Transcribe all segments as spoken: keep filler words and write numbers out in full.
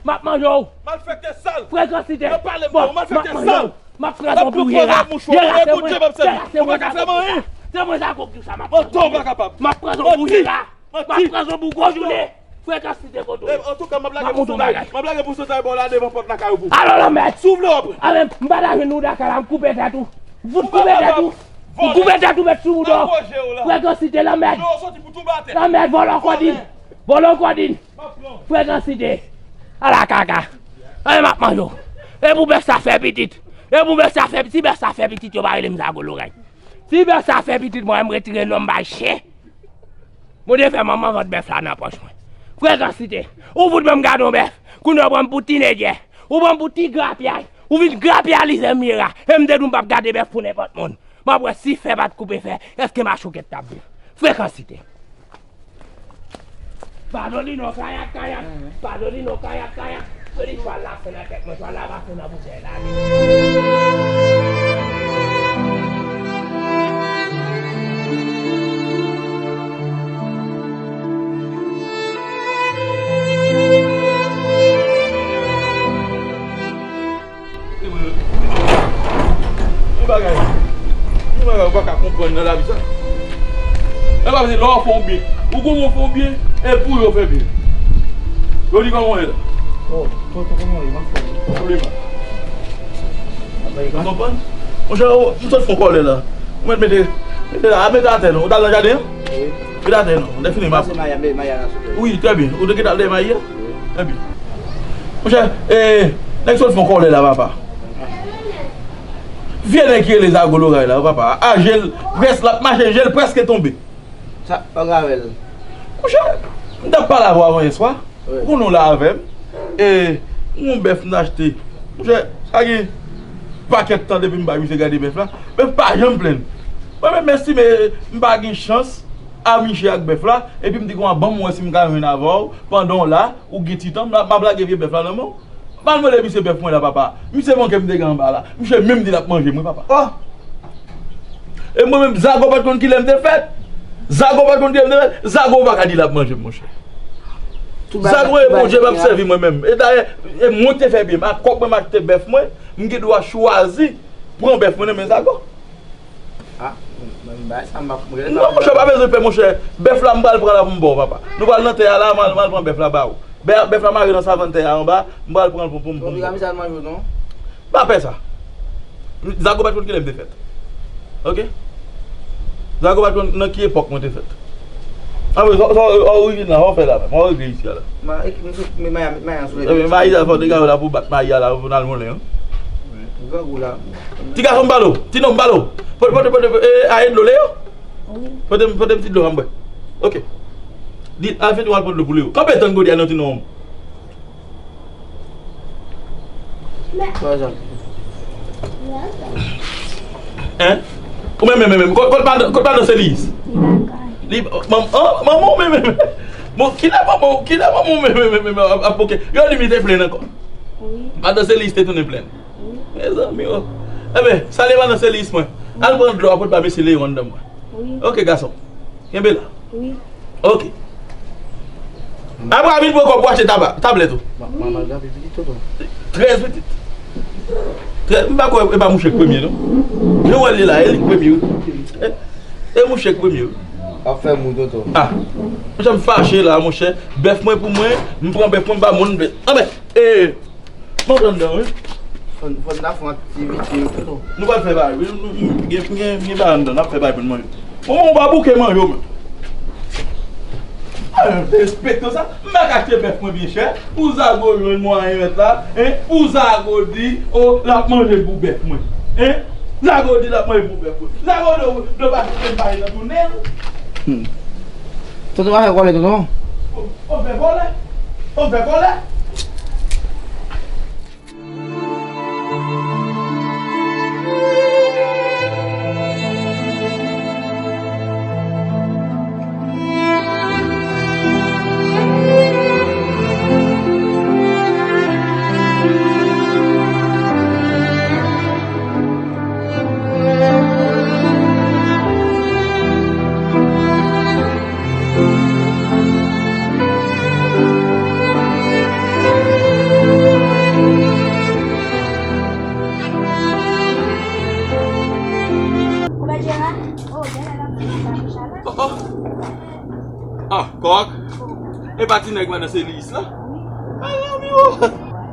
M ap manje w. Malfektè sal. Frekansite. Yo pale m de w, malfektè sal. M ap pran zon pou Jera. Jera, se mwen. Jera, se mwen Zago ki sa. Se mwen Zago ki sa. M ap pran zon pou Jera. M ap pran zon pou gwo jounen. Frekansite kote w. Antouka, m ap lage pousantay. M ap lage pousantay ba w la devan pòt lakay ou pou. Alò, lanmèd. Si w vle w ap pran. Alè, m pa ta jwenn ou lakay la, m koupe tèt ou. M fout koupe tèt ou. M koupe tèt ou, mèt sou bouda w. Frekansite, lanmèd. Lanmèd, vòlò kòdin. Vòlò kòdin. Frekansite. Ala kaka. Anyen m ap manje w. E pou bèf sa fè pitit. E pou bèf sa fè, si bèf sa fè pitit, yo pa rele m Zago Loray. Si bèf sa fè pitit, mwen, m retire non m bay chen. Bondye fè manman vant bèf la nan pòch mwen. Frekansite. Ou fout ban m gade yon bèf. Kounye a w pran m pou tinedjè. Ou pran m pou ti grapyay. Ou vin grapyalize m Jera. E m te di w m p ap gade bèf pou nenpòt moun. M ap wè si fè pa t koupe fè, èske machouket t ap viv? Frekansite. Padolino, kayak, kayak. Padolino, kayak, kayak. Jodi chwal la fè nan tèt mwen, chwal la pase nan bouch mwen, lage. Yon bagay, yon bagay ou pa ka konprann nan lavi sa. E pa vle lè w fè yon byen, ou konn ou fè yon byen, e pou yo fè byen. Yo di kòman w ye la? Oh, tonton, kòman w ye? M anfòm. Pwoblèm. Ou konprann? Monchè, ou, m sot fè yon kòlè la. Ou mèt mete, mete la, mete atè non. Ou t al nan jaden an? Wi. Mete atè non. Lè fini, m ap. Pase mayi a, mete mayi a nan sou. Wi, trè byen. Ou te gentan al dèyè mayi a? Trè byen. Monchè, e, nèg sot fè yon kòlè la, papa. Vye nèg ki rele Zago Loray la, papa. A je l, près, l ap mache, je l prèske tonbe. Sa, pa grave l. Monchè, m t ap pale avè w avan yè swa. Wi. Ou konnen w la avè m. E, yon bèf m t achte. Monchè, sa gen pakèt tan depi m bay misye gade bèf la. Bèf pa janm plenn. Mwen menm, m estime m pa gen chans a miche ak bèf la. Epi m di kòman ban m wè si m ka jwenn avè w pandan w la, ou gen ti tan, m ap, m ap lage vye bèf la nan men w. M al mande misye bèf mwen la, papa. Misye manke m te gen anba la. Misye menm di l ap manje mwen, papa. Oh! E mwen menm, Zago pa t konn kilè m te fèt. Zago pa t konn kilè m te fèt. Zago pa ka di l ap manje m, monchè. Zago e Bondye m ap sèvi mwen menm. E dayè, e mwen te fè byen. Ak kòb mwen m achte bèf mwen, m gen dwa chwazi pran bèf mwen nan men Zago. Ah, mwen, mwen, bagay sa, m ap, mwen, non, monchè, pa bezwen pè, monchè. Bèf la, m pral pran la pou m ba w, papa. Nou pral nan tè a la, m al, m al pran bèf la ba ou. Bè-, bèf la mare nan savann tè a anba, m pral pran l pou, pou m, pou m. Ou di Ramizan manje w, non? Pa pè sa. Zago pa t konn kilè m te fèt. Oke? Zago pa t konn nan ki epòk mwen te fèt. Anben, sa, sa, sa, orijin la, sa w fè la menm. Sa w regle isi a la. Ma, e, m, m, m, mayi a, mayi a sou lè. Ebyen, mayi a, fò w te gade la pou w bat mayi a la, pou n al moulen, wi. Grangou la. Ti gason m pale w, ti nonm m pale w. Pote, pote, pote, e, ayen dlo le yo? Wi. Pote m, pote m ti dlo a m bwè. Oke. Di, al fè tou al pran dlo pou li yo. Kanpe tann gode a non ti nonm. Hein? Ou menm, menm, menm, menm. Kot, kot madan, kot madan Seliz? Li, manm, oh, manman w menm, menm. Bon, kilè manman w, kilè manman w menm, menm, menm, menm, ap, ap, oke. Yo di m li te plenn ankò. Wi. Madan Seliz te tounen plenn. Wi. Mezanmi, oh. Enben, salye madan Seliz mwen. Al pran dlo a pou l ba mesye Leyon anndan mwen. Wi. Oke, gason. Kenbe la. Wi. Oke. Apre a vin pran kòb pou achte taba, tablèt ou. Ma-, manman l gen anpil pitit, tonton. Trèz pitit. Trèz, m pa kwè e pa mouche k premye, non. Jan w wè l ye la, e li k premye, wi. E, e mouche k premye, wi. Ap fè mou, tonton. Ah. Monchè, m fache la, monchè. Bèf mwen pou mwen, m pran bèf mwen, m ba moun bèf. Anben, e, Manje anndan, wi. Fò n, fò n ta fè yon aktivite, wi, tonton. Nou pral fè bagay, wi. Nou, nou, gen, gen, gen bagay anndan, n ap fè bagay pou n manje. Manman w pa bouke manje w menm. A, respekte sa. M pa ka achte bèf mwen byen chè. Pou Zago jwenn mwayen mèt la, en? Pou Zago di, o, l ap manje pou bèf mwen. En? Zago di l ap manje pou bèf mwen. Zago di, di w pa kite m pale nan tounen l. Hmm. Tonton pa fè kòlè, tonton. O, o, fè kòlè. O, fè kòlè. Jera, oh, genlè l ap vin anba bouch a la. Oh, oh. Ah, kòk. E pa ti nèg madan se Liyis la? Ah, zanmi, oh.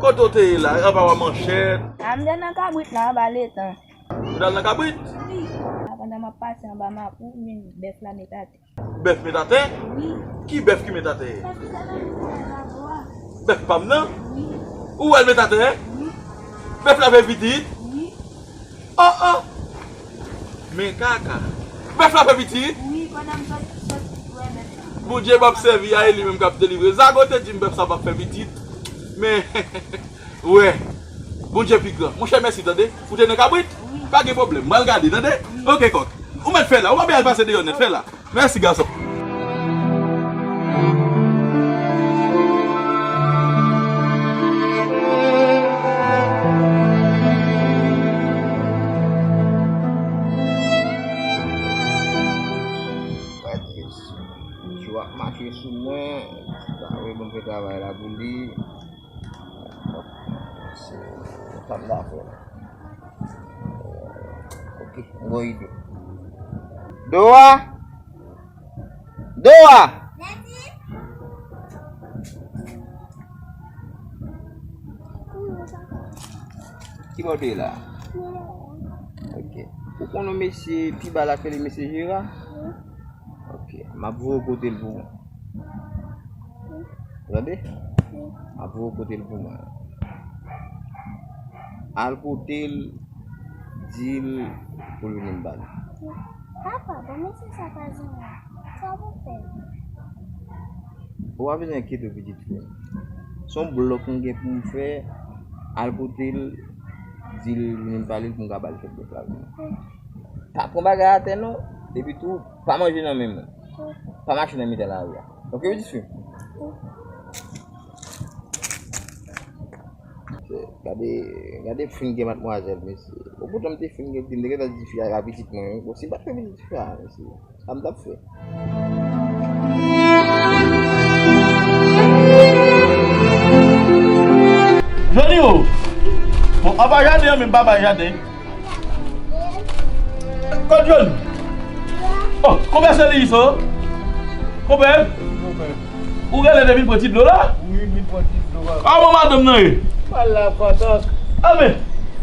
Kote w te ye la? Anba wa manchèt. A, m te nan kabrit la, anba letan. Ou t al nan kabrit? Wi. A, pandan m ap pase anba mapou, m jwenn bèf la met atè. Bèf met atè? Wi. Ki bèf ki met atè? Bèf ki te nan mitan lago a. Bèf pa m nan? Wi. Ou wè l met atè? Wi. Bèf la fè pitit? Wi. Oh, oh! Men kaka. Bèf la fè pitit? Wi, pandan m sot, sot wè bèf la. Bondye m ap sèvi a, e li menm k ap delivre. Zago te di m bèf sa p ap fè pitit. Men, wè. Bondye pi gran. Monchè, mèsi, tande. Ou te nan kabrit? Wi. Pa gen pwoblèm. M pral gade, tande. Wi. Oke, kòk. Ou mèt fè la. Ou pa bezwen al pase deyò nèt. Fè la. Mèsi, gason. Yo ap mache sou mwen. Sa vre, bon, fè travay la pou li. Se sa m ta fè. Ok, m gon ide. Doa! Doa! Ki bò w te ye la? Ok. Ou konn yon mesye pi ba la k rele mesye Jera? Ok, m ap voye w kote l pou mwen. Ou tande? M ap voye w kote l pou mwen. Al kote l, di l pou l vin ba l. Papa, bon, mesye sa pa zanmi. Sa pou fè? Ou pa bezwen enkyete w, pitit fi m. Se yon blòk m gen pou m fè, al kote l, di l vin ba l pou m ka ba l kèk blòk la. Pa pran bagay atè non, epi tou, pa manje nan men moun. Pa mache nan mitan lari a. Ok, pitit fi m? Gade, gade fin gen madmwazèl, mesye. Bon, poutan m te fin gen, m te gentan di fi a pitit mwen, wi. Bon, si m pa t fè pitit fi a, mesye, sa m t ap fè? Joli o! Bon, anba jaden an, men m pa bay jaden. Kot Joli? Oh, konpè se li, so? Konpè? Konpè. Ou rele de vin pran ti dlo la? Wi, vin pran ti dlo, papa. Kòman madanm nan ye? Pa la, kontan. A men,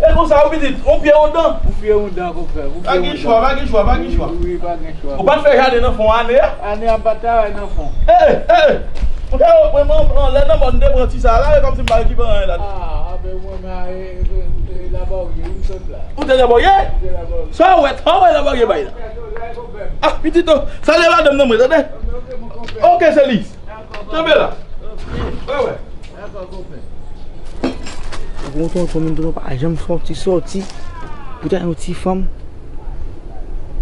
e konsa, ou pitit, on pye on dan. On pye on dan, konpè. Pa gen chwa, pa gen chwa, pa gen chwa. Wi, pa gen chwa. Ou pa t fè jaden nan fon ane a? Ane a, m pa t travay nan fon. E, e, e, e. Ou te reponn mwen, lè nan mòn, m te pran ti sa la, e kòmsi m pa rekipe anyen ladan. A, a, ben, mwen, men, e, e, e, Labarye, wi, sot la. Ou te Labarye? M te Labarye. Sa w wè, sa w wè Labarye bay la? A, pitit o, salye madanm nan mwen, tande? Ok, se li. Kanpe la. Wè, wè. Ou konn tonton, men tonton pa janm sòti, sòti. Poutan yon ti fanm.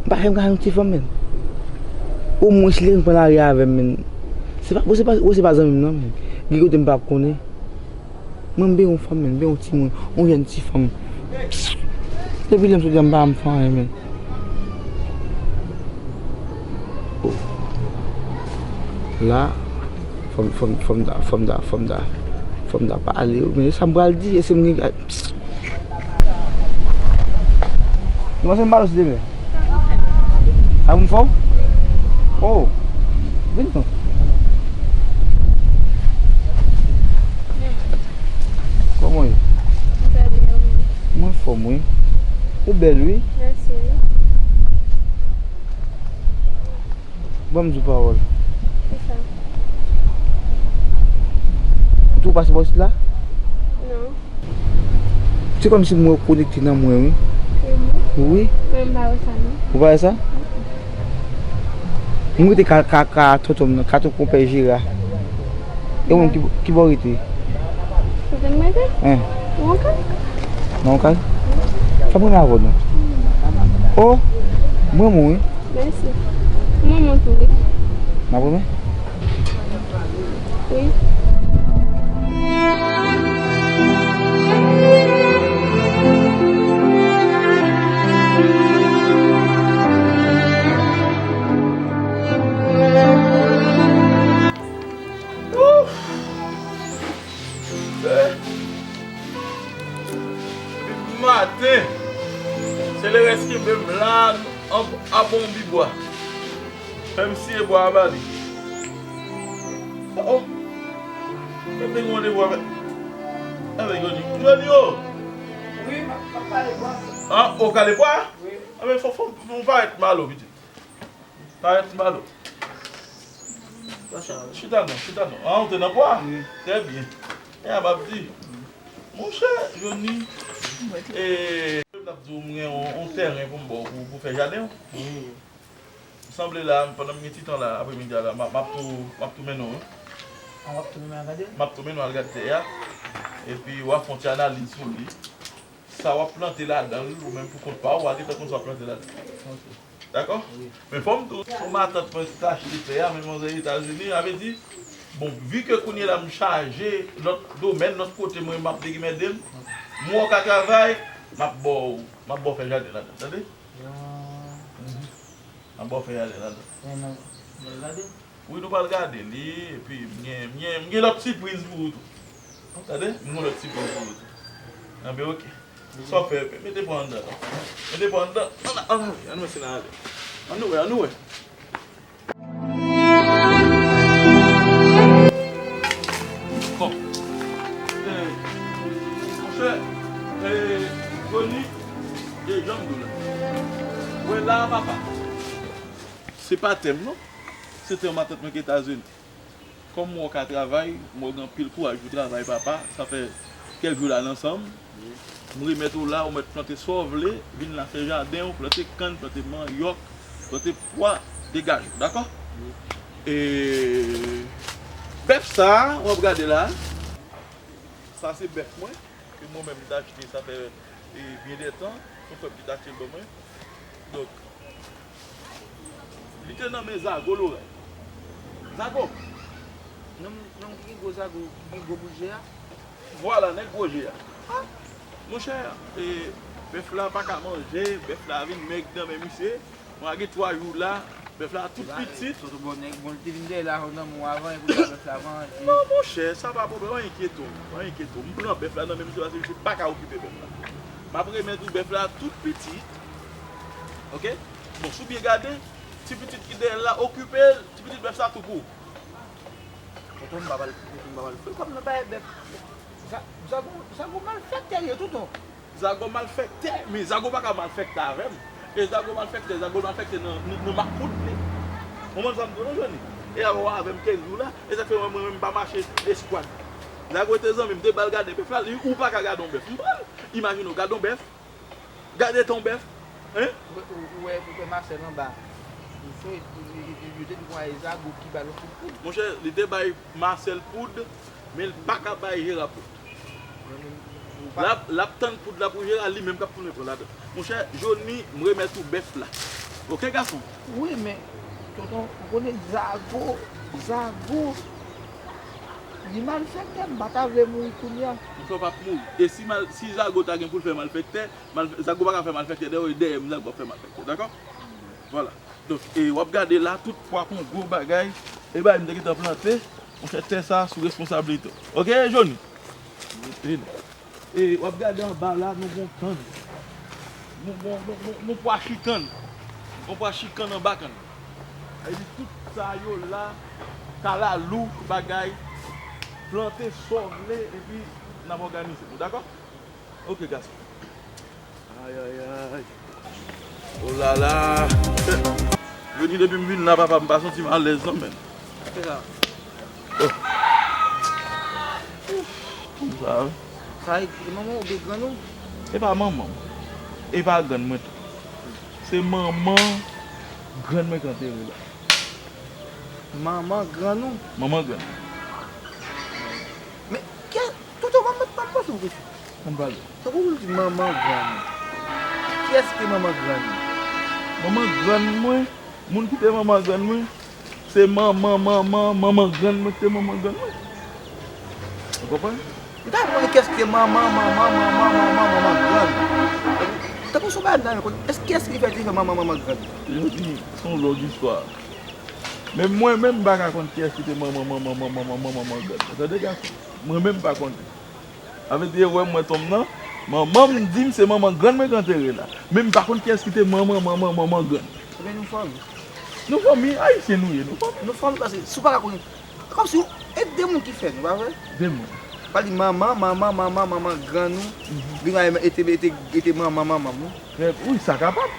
M pa janm ka yon ti fanm, men. Omwen si li pran lari avè m, men. Se pa, se pa, se pa zanmi m, non, men. Gen kote m pa konnen. Mwen, m benyen yon fanm, men, m benyen yon timoun, yon jèn ti fanm. Depi lè m sot la, m pa janm fè anyen, men. La, fò m, fò m, fò m ta, fò m ta, fò m ta, fò m ta pale, men sa m pral di, èske m gen, nou panse m pale sou demen? A, moun fò? Oh, vin non. Kòman w ye? Mwen trè byen, wi. Mwen fòm, wi. Ou bèl, wi. Mèsi, wi. Ban m di w pawòl. Kisa? Ou tou pase bò isit la? Non. Se kòmsi m wè w konekte nan mwen, wi. Mhm. Wi. Mwen m pa wè sa, non. Ou pa wè sa? Mm-mm. M rete ka, ka, ka tonton m nan, ka tonton konpè Jera. E ou menm ki, ki bò w rete? Kote m rete? Hein. Nan yon kay. Nan yon kay? Sa m renmen avè w, non. Oh, m renmen w, wi. Mèsi. M renmen w tou, wi. N ap renmen? Wi. Ouf! Eh! Depi maten, se lerès kenbe m la, A bon bibwa. Fè m siye bwa a ba li. Oh, oh. Mwen te gen randevou avèk, avèk Joni. Joni, o! Wi, m ap, m ap kale bwa. An, o kale bwa? Wi. Anben, fò, fò, fò m parèt malo, pitit. Parèt malo. Chita non, chita non. An, ou te nan bwa? Wi. Trè byen. E a m ap di. Monchè, Joni, e, m t ap di w, m gen yon, yon tèren pou m ba w pou, pou fè jaden w. Wi. Sanble la, pandan m gen ti tan la, apremidi a la, m ap, m ap tou, m ap tou mennen w, wi. An, w ap tou mennen al gade? M ap tou mennen w al gade tè a. Epi w a fè yon ti analiz sou li. Sa w ap plante ladan l, ou menm pou kont pa w, w a gentan konn sa w ap plante ladan l. Ok. Dakò? Wi. Men fò m di w, pou matant mwen ki t achte tè a, men manzè Etazini, sa vle di, bon, vi ke kounye la m chaje lòt domèn, lòt kote mwen m ap degimède m, m wè w ka travay, m ap ba w, m ap ba w fè jaden ladan, tande? Jan. Mhm. M ap ba w fè jaden ladan. Men non, men gade. Wi, nou pral gade li, epi m gen, m gen, m gen lòt sipriz pou ou tou. Tande? M gen lòt sipriz pou ou tou. Anben, ok. Sa w fè, mete pran anndan non. Mete pran anndan. Ann, ann, ann, ann wè si n a ale. Ann nou wè, ann nou wè. Bon. E, monchè, e, Joni, e, jan m di w la. Wè la, papa. Se pa tè m non. Se tè yon matant mwen ki Etazini. Kòm m wè w ka travay, m wè w gen anpil kouraj pou travay, papa. Sa fè kèk jou la n ansanm. M remèt ou la, ou mèt plante sa w vle, vin la fè jaden w, plante kann, plante manyòk, plante pwa, degaje w, dakò? E bèf sa a, w ap gade la, sa se bèf mwen, ke mwen menm m t achte, sa fè, e, byen de tan, se yon frè m ki t achte l ban mwen. Donk, Li te nan men Zago Loray. Zago! Nonm, nonm ki gen gwo zago, ki gen gwo bout je a? Vwala, nèg gwo je a. Ah! Monchè, e, bèf la pa ka manje, bèf la vin mèg nan men misye. Mwen gen twa jou la, bèf la tout pitit. Toto bon nèg, bon, li te vin dèyè la, nan men w avan, epi bèf la manje. Non, monchè, sa pa pwoblèm, anyen kyeto, anyen kyeto. M pran bèf la nan men misye, paske misye pa ka okipe bèf la. M ap remèt ou bèf la tout pitit. Ok? Bon, si w byen gade, ti pitit ki dèyè l la, okipe l, ti pitit bèf sa tou pou ou. Tonton, m pa pral, tonton, m pa pral fè kòb nan bagay bèf. Sa, sa gon, sa gon malfèktè li ye, tonton. Zago malfèktè, men Zago pa ka malfèktè avè m. E Zago malfèktè, Zago malfèktè nan, nan, nan mak poud li. Konprann sa m di w non, Joni? E avè w avè m kenz jou la, e sa k fè mwen, mwen menm m pa mache eskwad. Zago te zanmi m, te ba l gade bèf la, li, ou pa ka gade yon bèf. M pran l. Imajine w, gade yon bèf. Gade ton bèf. Hein? Ou, ou, ou wè, ou wè Masèl anba. Ou fè, yo te di konsa e Zago ki ba l yon kout poud. Monchè, li te bay Masèl poud, men l pa ka bay Jera poud. L ap, l ap tann poud la pou Jera, li menm k ap tounen pran ladan. Monchè, Joni, m remèt ou bèf la. Ok, gason? Wi, men, tonton, ou konnen Zago, Zago, li malfèktè, m pa ta vle mouri kounye a. Monchè, w p ap mouri. E si mal, si Zago ta gen pou l fè malfèktè, mal, Zago pa ka fè malfèktè dèyè w, e dèyè m Zago ap fè malfèktè, dakò? Vwala. Donk, e, w ap gade la, tout pwa Kongo bagay, e bagay m te gentan plante, monchè, tè sa sou responsablite w. Ok, Joni? Vini. E w ap gade anba la, nou gon kann. Nou gon, nou, nou, nou pwa chikann. Gon pwa chikann anba kann. Sa vle di tout sa yo la, kalalou, bagay, plante sa w vle, epi n ap òganize nou, dakò? Ok, gason. Ay, ay, ay. Oh la la. Jodi depi m vin la, papa, m pa santi m alèz non, menm. Kisa? Oh. Konsa, wi. Sa e, e manman w oubyen grann ou? E pa manman m. E pa grann mwen tou. Se manman grann mwen k antere la. Manman grann ou? Manman grann mwen. Men, kè, tonton, manman, manman, manman, Tankou w di manman grann ou. Kiyès ki te manman grann ou? Manman grann mwen, moun ki te manman grann mwen, se manman, manman, manman grann mwen ki te manman grann mwen. Ou konprann? M ta mande kiyès ki te manman, manman, manman, manman, manman grann ou. Tankou se yon bagay m ta renmen konnen, èske kiyès ki fè, ki fè manman, manman grann ou? Yo di, se yon long istwa. Men mwen menm, m pa ka konn kiyès ki te manman, manman, manman, manman, manman grann mwen. Tande, gason? Mwen menm, m pa konnen. Sa vle di, e wè mwen tonm nan, Manman m di m se manman grann mwen k antere la. Men m pa konn kiyès ki te manman, manman, manman grann. Ebyen, nou fanmi. Nou fanmi, ayisyen nou ye, nou fanmi. Nou fanmi, paske si w pa ka konnen, kòmsi e de moun ki fè nou, pa vre? De moun. Pa di manman, manman, manman, manman grann nou. Mhm. Vin wè, e te, e te, e te manman, manman nou. Trè, wi, sa kapab.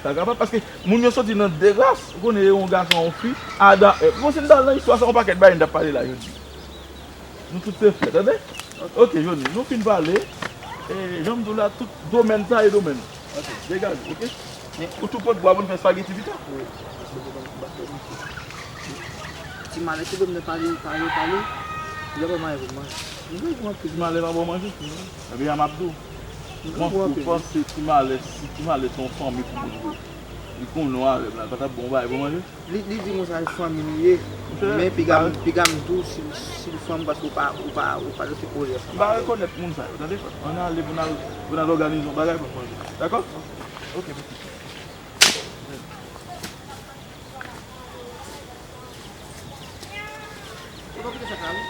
Sa kapab, paske moun yo soti nan de ras, ou konnen, yon gason, yon fi, Adan, Èv. Bon, si n t al nan istwa sa, yon pakèt bagay n t ap pale la jodi. Nou tout se frè, tande? Ok, Joni, nou fin pale. E, jan m di w la, tout domèn sa e domèn ou. Ok. Degaje, ok? Men ou tou pot bwa pou n fè spageti pita? Wi. Ti malè, ti domèn pale, pale, pale. Li ap manje pou manje. Li manje pou manje. Ti malè pa bon manje. Ebyen, a m ap di w. Mwen, ou panse ti malè, si ti malè se yon fanmi pou moun vre. Li konnen w avè m la, li pa t ap bon bagay pou manje. Li, li di moun sa e fanmi li ye. Men piga m, piga m di w si, si l fanmi paske ou pa, ou pa, ou pa nan se pwojè sa. M pa rekonèt moun sa yo, tande? Ann ale pou n al, pou n al òganize yon bagay pou n manje. Dakò? Ok, pitit. Ou pa kite sak la, wi.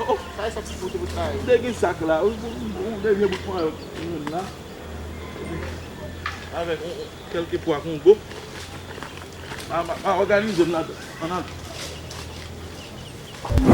Oh, oh. Sa e sak ki pote pou travay. M te gen sak la, wi, ou, ou, ou te vye bout panyòl, ou jwenn la. Avèk, ou, ou, kèlke pwa Kongo. A, m a, m a òganize m ladan. Ann ale.